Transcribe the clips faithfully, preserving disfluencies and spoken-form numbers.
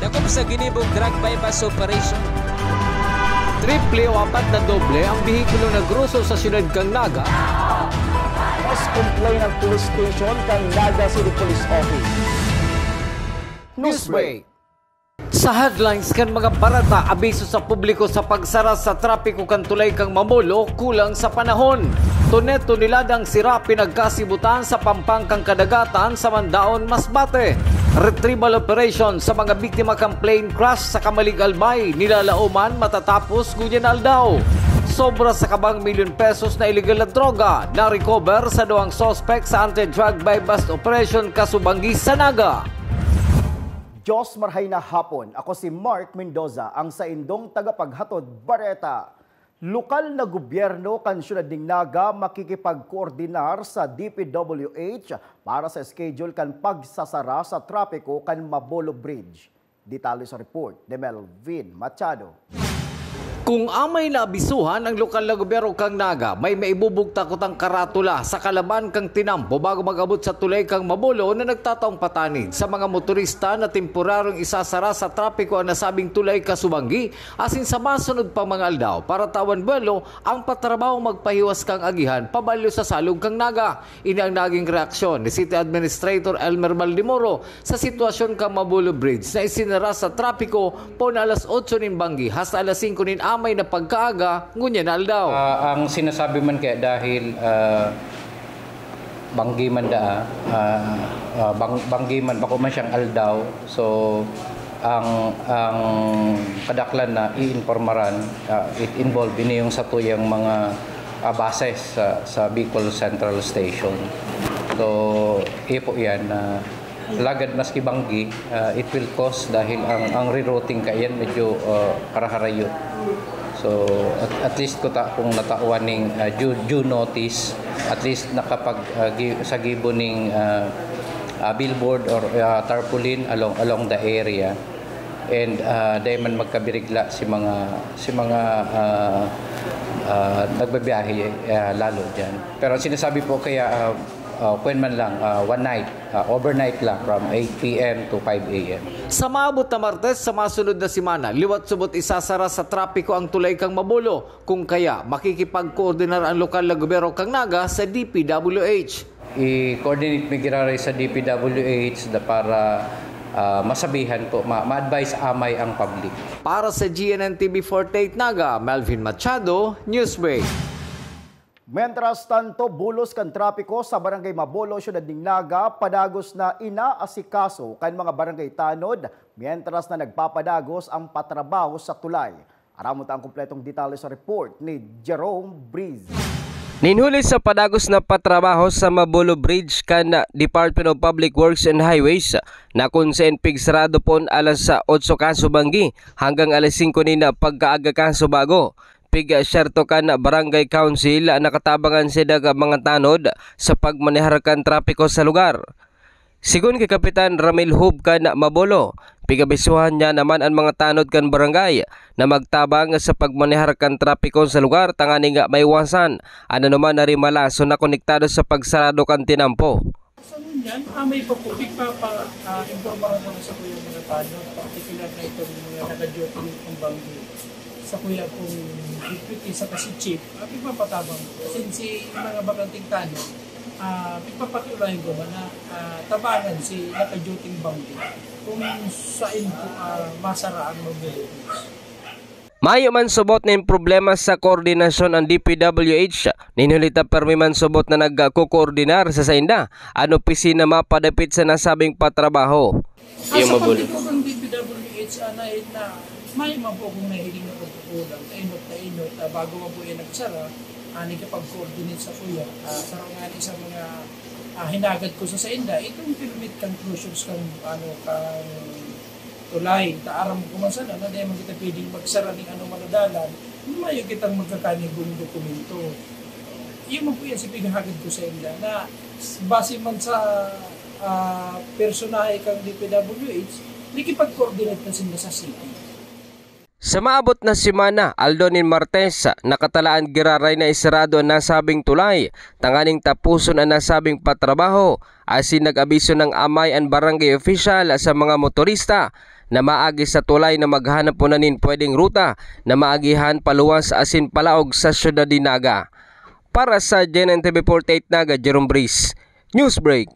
Sa ginibong drug buy-bust operation. Triple o apat na doble ang behikulo na groso sa siyudad kan Naga. Mas complain ang police station kan Naga City Police Office. Newsbreak. Sa headlines kan mga bareta, abiso sa publiko sa pagsara sa trapiko kan tulay kan Mabolo kulang sa panahon. Tone toneladang sira pinagkasibutan sa Pampangkang Kadagatan sa Mandaon, Masbate. Retrieval operation sa mga biktima kan plane crash sa Camalig, Albay, nilalaoman matatapos ngunyan na aldaw. Sobra sa kabang milyon pesos na iligal na droga na-recover sa duwang suspek sa anti-drug buy-bust operation Kasubanggi sa Naga. Diyos marhay na hapon. Ako si Mark Mendoza, ang saindong tagapaghatod bareta. Lokal na gobyerno kan siyudad nin Naga makikipagkoordinar sa D P W H para sa schedule kan pagsasara sa trapiko kan Mabolo Bridge. Detalye sa report ni Melvin Machado. Kung amay na abisuhan ang lokal na gobyerno kan Naga, may maibubugtak kutang karatula sa kalaban kan tinampo bago mag-abot sa tulay kan Mabolo na nagtataong patanid sa mga motorista na temporaryong isasara sa trapiko ang nasabing tulay Kasubanggi, asin sa masunod pa mga aldaw para tawan buwelo ang patrabahong magpahiwas kan agihan pabalyo sa salog kan Naga. Ini ang naging reaksyon ni City Administrator Elmer Baldemoro sa sitwasyon kan Mabolo Bridge na isinara sa trapiko poon alas otso nin banggi hasta alas singko nin amay na pagkaaga ngunyan na aldaw. Ah, ang sinasabi man kaya dahil, ah, banggi man daa, ah, ah, bang-, banggi man, bako man siyang aldaw. So, ang, ang kadaklan na iinpormaran, ah, it involve ini yung satuyang mga, ah, bases sa, sa Bicol Central Station. So, iyo po yan na lagad maski banggi, ah, it will cause dahil ang, ang rerouting kaiyan medyo, ah, karaharayo. So, at, at least kuta kung natawan ning, ah, due, due notice, at least nakapag, ah, gi-, sa gibo ning, ah, ah, billboard or, ah, tarpaulin along, along the area. And, ah, dai man magkabirigla si mga, si mga, ah, ah, nagbabiyahe, ah, lalo diyan. Pero ang sinasabi po kaya, ah, ah, kwen man lang, ah, one night, ah, overnight lang from eight P M to five A M. Sa maabot na Martes, sa masunod na semana, liwat subot isasara sa trapiko ang tulay kan Mabolo. Kung kaya, makikipagkoordinar ang lokal na gobyerno kan Naga sa D P W H. I-coordinate mi giraray sa D P W H da para, ah, masabihan po, ma-, ma-advise amay ang public. Para sa G N N T V forty-eight Naga, Melvin Machado, Newsbreak. Mientras tanto, bulos kan trapiko sa Barangay Mabolo, Siyudad nin Naga, padagos na inaasikaso kan mga barangay tanod, mientras na nagpapadagos ang patrabaho sa tulay. Aramon ta ang kompletong detalye sa report ni Jerome Breeze. Nin huli sa padagos na patrabaho sa Mabolo Bridge kan Department of Public Works and Highways, na kun saen pigsarado pon alas otso kasubanggi hanggang alas singko nin pagkaaga kasubago. Pigsyerto kan Barangay Council, nakatabangan sinda kan mga tanod sa pagmanehar kan trapiko sa lugar. Sigon ki Kapitan Ramil Hub kan Mabolo, pigabisuhan niya naman an mga tanod kan barangay na magtabang sa pagmanehar kan trapiko sa lugar tanganing maiwasan an anoman na rimalaso na konektado sa pagsarado kan tinampo. Sa ngunyan, ah, may pa po, pigpapa-, ah, impormahan ko na sa kuya mga tanod, particular na itong mga naka-duty ng banggi. Sa kuya pong deputy sa kasi chief, ah, pigpapatabang ko. Since si mga bakanting tanod, ah, pigpapakiulayan ko man na, ah, tabangan si naka-duty ng banggi kung sain po, ah, masara ang mga vehicles. Mayo man subot nin problema sa koordinasyon an D P W H, nin huli ta permi man subot na nagkokoordinar sa sainda an opisina mapadapit sa nasabing patrabaho. Ah, sa pagtipon ng D P W H, ah, na, na, may man po akong nahiling na pagkukulang, kainot-kainot, ah, bago man po yan nagsara, ah, nakipag-coordinate sa kuya, ah, sa nga sa mga, ah, hinagad ko sa sainda, itong permit kang closures kang, ano, kang tulay. Ta aram ko man sana na dai man kita pwedeng magsara ning ano man na dalan, mayo kitang magkakanigong dokumento. Iyo man po yan si pighahagad ko sa inda na base man sa, ah, personahe kang D P W H, nakipag-coordinate na sinda sa city. Sa maabot na semana, aldaw nin Martes, nakatalaan giraray na isarado an nasabing tulay tanganing tapuson an nasabing patrabaho, asin nag-abiso nang amay an barangay opisyal sa mga motorista na maagi sa tulay na maghanap po na nin pwedeng ruta na maagihan paluwas asin palaog sa syudad nin Naga. Para sa G N N T V forty-eight Naga, Jerome Breeze, Newsbreak.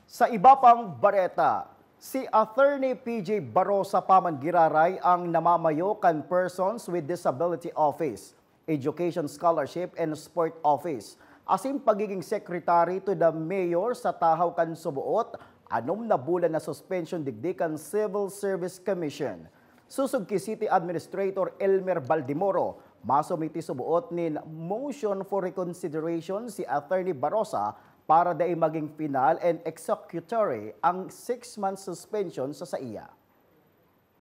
Sa iba pang bareta, si Attorney P J Barosa pa man giraray ang namamayo kan Persons with Disability Office, Education Scholarship and Sport Office, asin pagiging secretary to the mayor sa tahaw kan suboot anom na bulan na suspension digdi kan Civil Service Commission. Susog ki City Administrator Elmer Baldimoro, masumiti suboot nin motion for reconsideration si Attorney Barosa para dai maging final and executory ang six-month suspension sa saiya.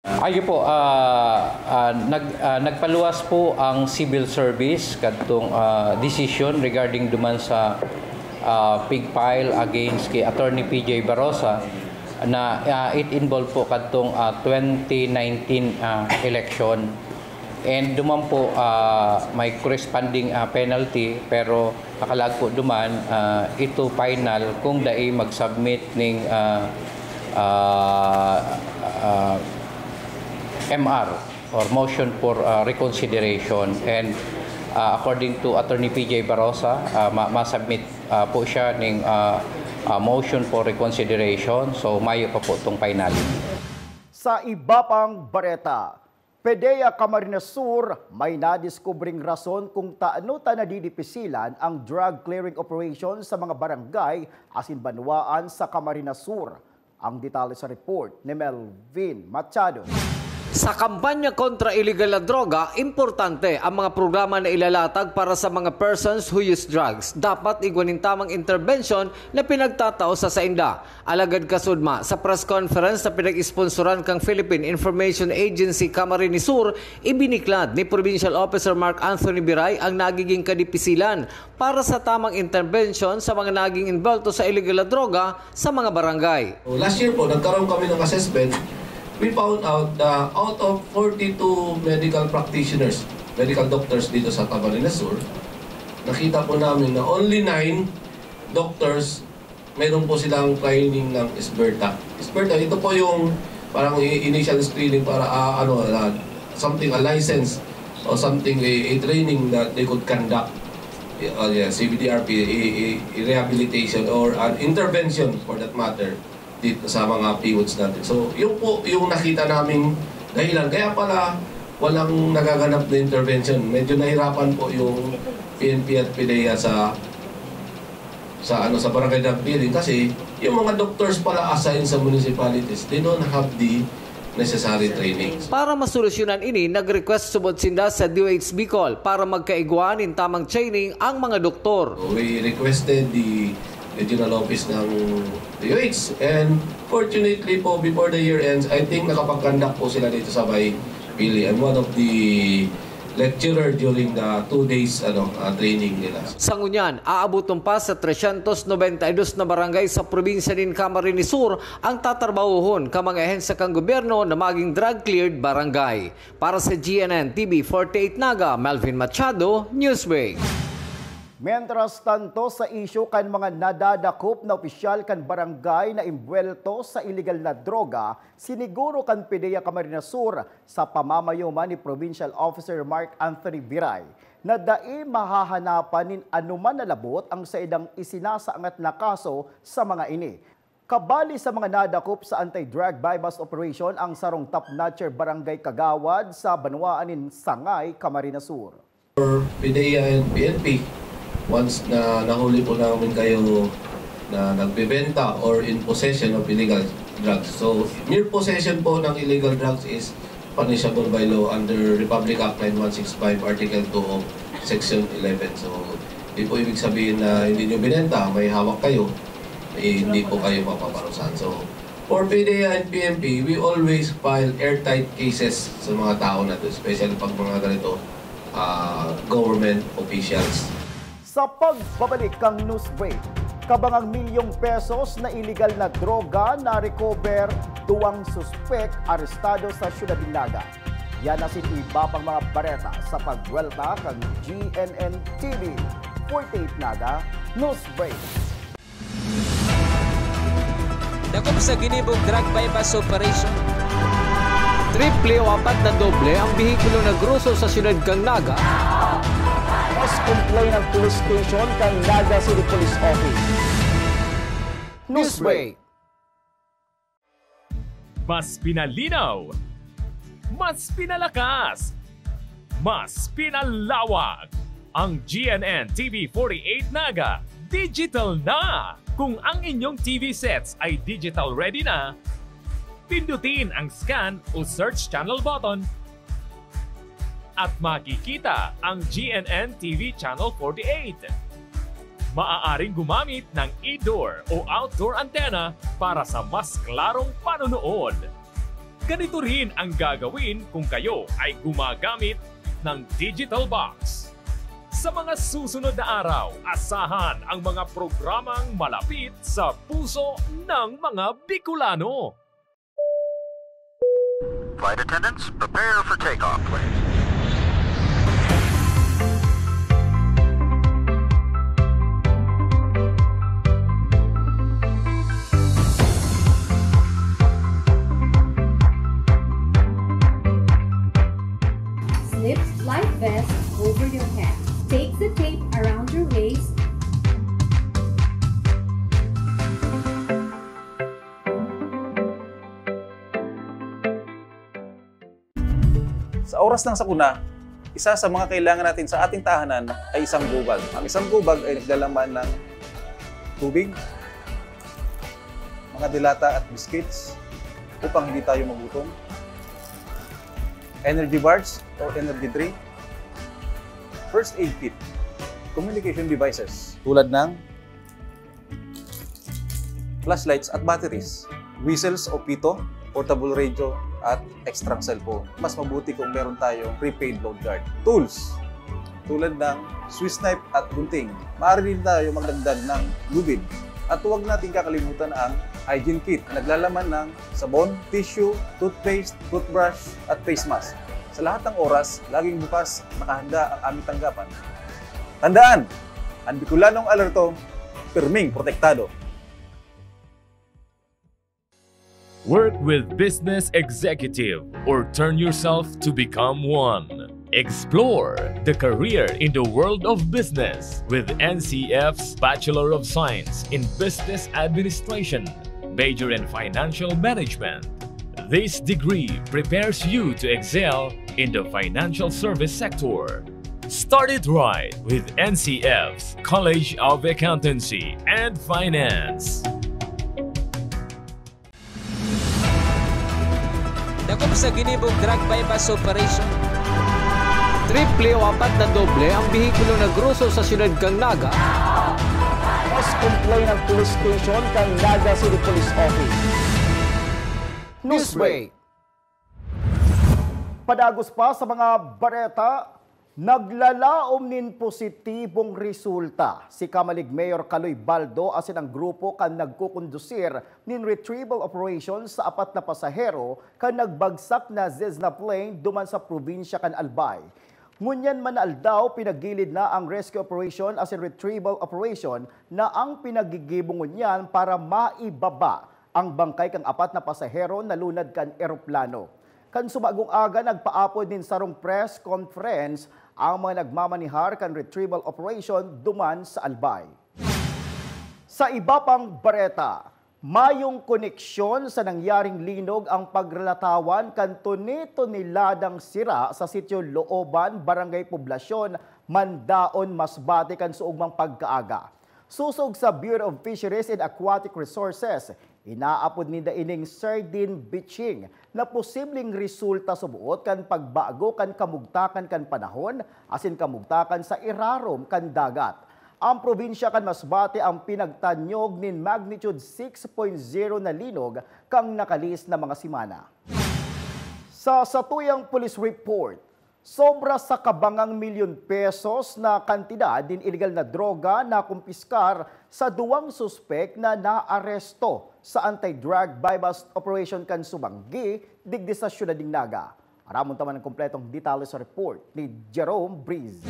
Ayo po, ah, ah, nag-, ah, nagpaluwas po ang civil service kadtong, ah, decision regarding duman sa, ah, pig file against kay Attorney P J Barosa na, ah, it involved po kadtong, ah, twenty nineteen, ah, election. And duman po, ah, may corresponding, ah, penalty, pero nakalaag po duman, ah, ito final kung dai mag-submit ning, ah, ah, ah, M R or motion for, ah, reconsideration. And, ah, according to Attorney P J Barosa, ah, ma-, ma-submit, ah, po siya ning, ah, ah, motion for reconsideration. So, mayo pa po itong final. Sa iba pang bareta, PDEA Camarines Sur, may nadiskubring rason kung taano ta nadidipisilan ang drug clearing operation sa mga barangay asin banwaan sa Camarines Sur. Ang detalye sa report ni Melvin Machado. Sa kampanya kontra iligal na droga, importante ang mga programa na ilalatag para sa mga persons who use drugs. Dapat igwa nin tamang interbensyon na pinagtatao sa sainda. Alagad kasudma, sa press conference na pinag-sponsoran kan Philippine Information Agency Camarines Sur, ibiniklad ni Provincial Officer Mark Anthony Biray ang nagiging kadipisilan para sa tamang interbensyon sa mga naging involto sa iligal na droga sa mga barangay. So, last year po, nagkaroon kami ng assessment. We found out na out of forty-two medical practitioners, medical doctors dito sa Camarines Sur, nakita po namin na only nine doctors, meron po silang training ng SBERTA. SBERTA, ito po yung parang i-, initial screening para, ah, ano, ah, something, a license or something, a, a training that they could conduct. Y-, oh, yeah, C B D R P, i-, i-, i-, rehabilitation or an intervention for that matter dito sa mga PWDs natin. So, yun po yung nakita naming dahilan. Kaya pala, walang nagaganap na intervention. Medyo nahirapan po yung P N P at PDEA sa, sa, ano, sa barangay drug clearing kasi yung mga doctors pala assigned sa municipalities, they don't have the necessary trainings. Para masolusyonan ini, nag-request subot sinda sa D O H Bicol para magkaigwa nin tamang training ang mga doktor. We requested the regional office ng D O H, and fortunately po, before the year ends, I think nakapag-conduct po sila dito sa Bay Pili. I'm one of the lecturer during the two days, ano, ah, training nila. Sa ngunyan, aaboton pa sa trescientos noventa y dos na barangay sa probinsya nin Camarines Sur ang tatrabahohon kan mga ahensya kan gobyerno na maging drug-cleared barangay. Para sa G N N T V forty-eight Naga, Melvin Machado, Newsbreak. Mientras tanto, sa isyu kan mga nadadakop na opisyal kan barangay na imbuwelto sa iligal na droga, siniguro kan PDEA Camarines Sur sa pamamayo man ni Provincial Officer Mark Anthony Biray na dai mahahanapan nin anoman na labot ang saindang isinasaangat na kaso sa mga ini. Kabali sa mga nadakop sa anti-drug buy-bust operation ang sarong top notcher barangay kagawad sa banwaan nin Sangay, Camarines Sur. For PDEA and P N P, once na nahuli po namin kayo na nagbebenta or in possession of illegal drugs. So, mere possession po ng illegal drugs is punishable by law under Republic Act nine one six five, Article two of Section eleven. So, di po ibig sabihin na hindi nyo binenta, may hawak kayo, eh, hindi po kayo mapaparusahan. So, for PDEA and P N P, we always file airtight cases sa mga tao na to, especially pag mga ganito, ah, government officials. Sa pagbabalik kan Newsbreak, kabangang milyong pesos na iligal na droga na-recover, duwang suspek arestado sa Syudad nin Naga. Yan asin iba pang mga bareta sa pagbuwelta kan G N N T V forty-eight Naga Newsbreak. Dakop sa ginibong drug buy-bust operation. Triple o apat na doble ang behikulo na groso sa siyudad kan Naga. Mas complain ang police station kan Naga City Police Office. Newsbreak. Mas pinalinaw, mas pinalakas, mas pinalawak. Ang G N N T V forty-eight Naga digital na! Kung ang inyong T V sets ay digital ready na, pindutin ang scan o search channel button at makikita ang G N N T V Channel forty-eight. Maaaring gumamit ng indoor o outdoor antenna para sa mas klarong panonood. Ganito rin ang gagawin kung kayo ay gumagamit ng digital box. Sa mga susunod na araw, asahan ang mga programang malapit sa puso ng mga Bicolano. Flight attendants, prepare for takeoff, please. Slip life vest over your head. Take the tape around your waist. Sa oras ng sakuna, isa sa mga kailangan natin sa ating tahanan ay isang go bag. Ang isang go bag ay naglalaman ng tubig, mga delata at biscuits upang hindi tayo magutom, energy bars or energy drink, first aid kit, communication devices tulad ng flashlights at batteries, whistles o pito, portable radio, at extrang cellphone. Mas mabuti kung meron tayong prepaid load guard. Tools, tulad ng Swiss knife at gunting. Maaari din tayo magdagdag ng lubid. At huwag natin kakalimutan ang hygiene kit na naglalaman ng sabon, tissue, toothpaste, toothbrush, at face mask. Sa lahat ng oras, laging bukas, nakahanda ang aming tanggapan. Tandaan, ang Bicolanong alerto, pirming protektado. Work with Business Executive or turn yourself to become one. Explore the career in the world of business with N C F's Bachelor of Science in Business Administration, major in Financial Management. This degree prepares you to excel in the financial service sector. Start it right with N C F's College of Accountancy and Finance. Dakop sa ginibong drug buy-bust operation. Triple o apat na doble ang behikulo na groso sa siyudad kan Naga. Mas complain ang police station kan Naga City Police Office. Newsbreak. Padagos pa sa mga bareta, naglalaom nin positibong resulta si Camalig Mayor Kaloy Baldo asin ang grupo kan nagkukondusir nin retrieval operation sa apat na pasahero kan nagbagsak na Cessna plane duman sa probinsya kan Albay. Ngunyan man na aldaw, pinagilid na ang rescue operation asin retrieval operation na ang pinagigibo ngunyan para maibaba ang bangkay kan apat na pasahero na lunad kan eroplano. Kan subagong aga, nagpaapod nin sarong press conference ang mga nagmamanihar kan retrieval operation duman sa Albay. Sa iba pang bareta, mayong koneksyon sa nangyaring linog ang pagralatawan kan tuni-tuniladang sira sa Sitio Looban, Barangay Poblacion, Mandaon, Masbate kan suogmang pagkaaga. Sosog sa Bureau of Fisheries and Aquatic Resources, inaapod ninda ining sardine beaching na posibleng resulta suboot kan pagbago kan kamugtakan kan panahon asin kamugtakan sa irarom kan dagat. Ang probinsya kan Masbate ang pinagtanyog nin magnitude six point zero na linog kan nakalihis na mga semana. Sa satuyang police report, sobra sa kabangang milyon pesos na kantidad nin ilegal na droga nakumpiskar sa duwang suspek na naaresto sa anti-drug buy-bust operation kan Subanggi, digdi sa siyudad nin Naga. Aramon ta man ang kompletong detalye sa report ni Jerome Breeze.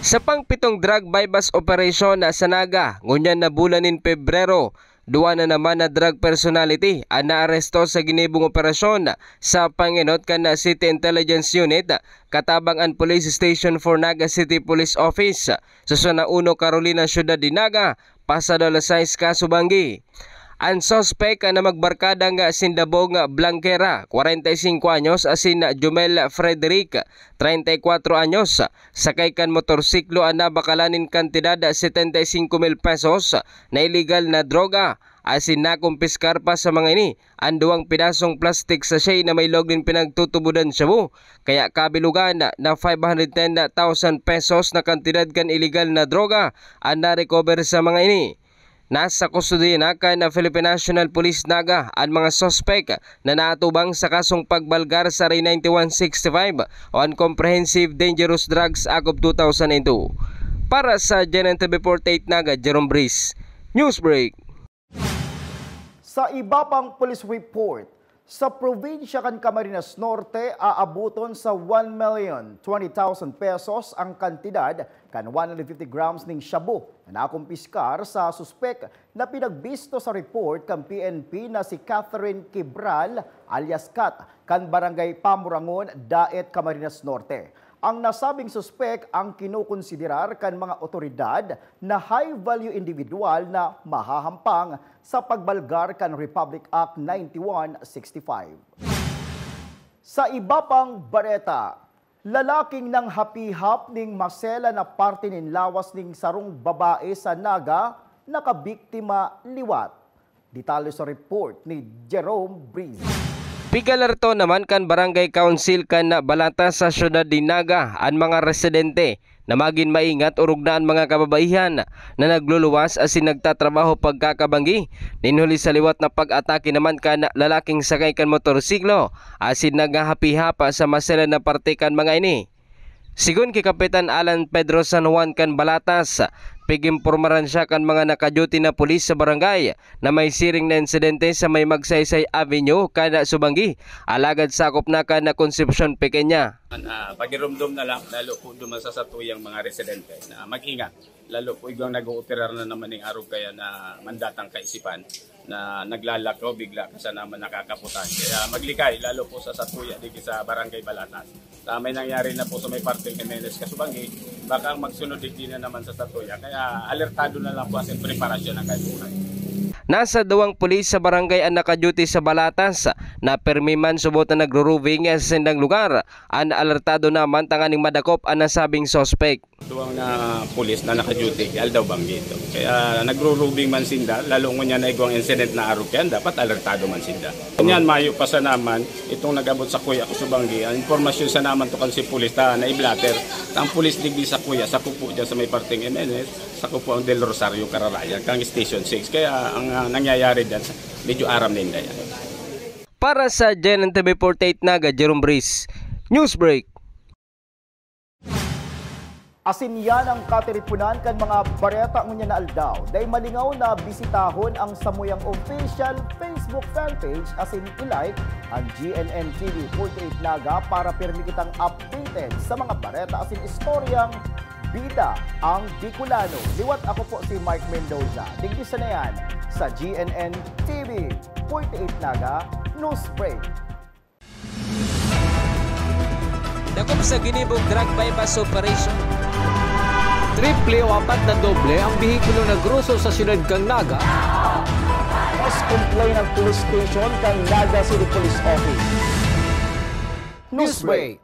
Sa pangpitong drug buy-bust operation na sa Naga, ngunyan na bulan nin Pebrero, Duwa na naman na drug personality an naaresto sa ginibong operasyon sa pangenot kan City Intelligence Unit katabang an Police Station four Naga City Police Office sa Zona uno, Carolina, Syudad de Naga, pasado alas sais kasubanggi. An suspek na magbarkada nga sindabog nga Blanquera, kwarenta y singko anyos, asin Jomel Frederick, treinta y cuatro anyos, sakay kan motorsiklo an nabakalan nin kantidad setenta y singko mil pesos na iligal na droga, asin nakumpiskar pa sa mga ini an duwang pidasong plastic sachet na may log nin pinagtutubodan shabu, kaya kabilugan na five hundred ten thousand pesos na kantidad kan iligal na droga an na-recover sa mga ini. Nasa kustodiya na kan Philippine National Police Naga an mga suspek na natubang sa kasong pagbalgar sa R ninety-one sixty-five o an Comprehensive Dangerous Drugs Act of two thousand two. Para sa G N N T V forty-eight Naga, Jerome Breeze, Newsbreak. Sa iba pang police report, sa probinsya kan Camarines Norte, aaboton sa one million twenty thousand pesos ang kantidad kan one hundred fifty grams ning shabu na nakumpiskar sa suspek na pinagbisto sa report kan P N P na si Catherine Kibral alias Kat, kan Barangay Pamurangon, Daet, Camarines Norte. Ang nasabing suspek ang kinokonsiderar kan mga otoridad na high-value individual na mahahampang sa pagbalgar kan Republic Act ninety-one sixty-five. Sa iba pang bareta, lalaking nanghapihap ning masela na parte nin lawas ning sarong babae sa Naga nakabiktima liwat. Detalye sa report ni Jerome Breeze. Pigalarto naman kan Barangay Council kan Balata sa siyudad nin Naga an mga residente na magin maingat orog na an mga kababaihan na nagluluwas asin nagtatrabaho pagkakabanggi nin huli sa liwat na pag-atake naman kan lalaking sakay kan motorsiklo asin naghahapi-hapa sa maselan na parte kan mga ini. Sigon ki Kapitan Alan Pedro San Juan kan Balatas, pig-impormaran siya kan mga naka-duty na pulis sa barangay na may siring na insidente sa may Magsaysay Avenue kan Subanggi, alagad sakop na kan Concepcion Pequeña. Ah, pagirumdom na lang, lalo po duman sa satuyang mga residente na mag-ingat. Lalo po igwang nag-ooperar na naman ning arog kaya na mandatang kaisipan na naglalakaw, bigla ka sa naman nakakaputan. Kaya maglikay, lalo po sa satuya dito sa Barangay Balatas. Sa may nangyari na po sa may parteng Jimenez Kasubangi, baka ang magsunod digdi na naman sa satuya. Kaya alertado na lang po as in preparasyon ng kaipuhan. Nasa duwang pulis sa barangay ang nakaduty sa Balatas na permi man subot na nagrurubing sa sindang lugar. An alertado naman tanganing madakop an nasabing suspek. Duwang na pulis na naka-duty, aldaw banggi ito. Kaya nagro-roving man sinda, lalo ngunyan na igwang incident na arog yan, dapat alertado man sinda. Ngunyan, mayo pa sa naman, itong nag-abot sa kuya ko sa banggi, ang impormasyon sa naman to kan si pulis ta na i-blotter. Ang pulis digdi sa kuya, sa kupo dyan sa may parteng M N S, sa kupo ang Del Rosario, Kararayan, kang Station six. Kaya ang ah, nangyayari dyan, medyo aram ninda yan. Para sa G N N T V forty-eight Naga, Jerome Breeze, Newsbreak. Asin yan ang katiripunan kan mga bareta ngunyan na aldaw. Dai malingaw na bisitahon ang samuyang official Facebook fanpage asin i-like ang G N N T V forty-eight Naga para pirmi kitang updated sa mga bareta asin istoryang bida ang Bicolano. Liwat ako po si Mike Mendoza. Digdi sa na yan sa G N N T V forty-eight Naga Newsbreak. Dakop sa ginibong drug buy-bust operation. Triple o apat na doble ang behikulo na groso sa siyudad kan Naga. Mas complain ang police station kan Naga City Police Office. Newsbreak.